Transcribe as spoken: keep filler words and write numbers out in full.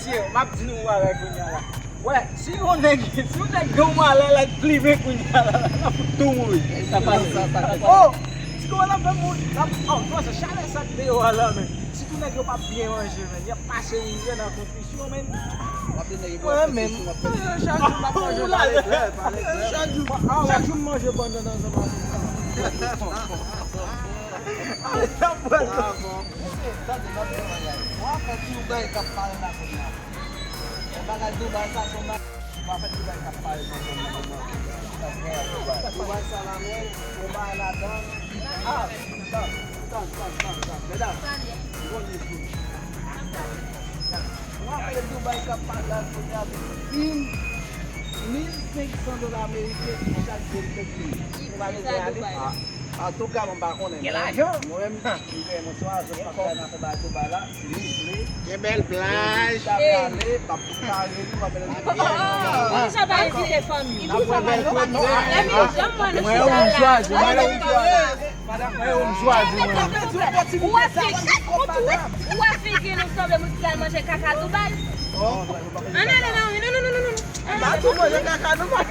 Mesye, m ap di nou yon bagay kounye a la. Wè, si yon nèg, si yon nèg gen yon malè la, l plimen kounye a la, l ap fout tou mouri. Sa pase. Oh! Si yon nèg ap fè moun, l ap, oh, non, se chalè sa k deyò a la, men. Si yon nèg yo p ap byen manje, men, y ap pase mizè nan konfizyon, men. Mwen menm, chak jou m ap manje pale klè, pale klè. Chak jou, chak jou m manje bannann ansanm avè sa. Ale, n ap pran. Mesye, tande, m ap di yon bagay. Mwen ap fè ti yon bagay k ap pale la kounye a. Yon bagay Dubai sa, se yon bagay. Mwen ap fè ti bagay k ap pale nan zòn nan, nan, nan Dubai. Dubai sa la, men, yon bagay ladan. Ah, tann, tann, tann, tann, tann. Medam, yon minit pou nou. Mwen ap fè Dubai k ap pale la kounye a, mil, mil senk san dola ameriken pou chak grenn pèp li. Ou pa bezwen ale. Antouka, mwen pa konnen, men mwen menm, m gen yon swa, jòf pa fè nan fè bagay tou ba la, si li vle. Gen bèl plaj. Li ta prale, m ap pare li, m ap mete li. Poukisa pa envite fanmi? N ap wè bèl kote. Emily, janm wè nou chita la. Mwen ou m chwazi, mwen ou m chwazi. Madam, mwen ou m chwazi, mwen. Ou wè fi, ou wè fi gen nou sanble moun ki al manje kaka Dubai? Ann ale nan ri, non, non, non, non, non. Pa tou manje kaka Dubai.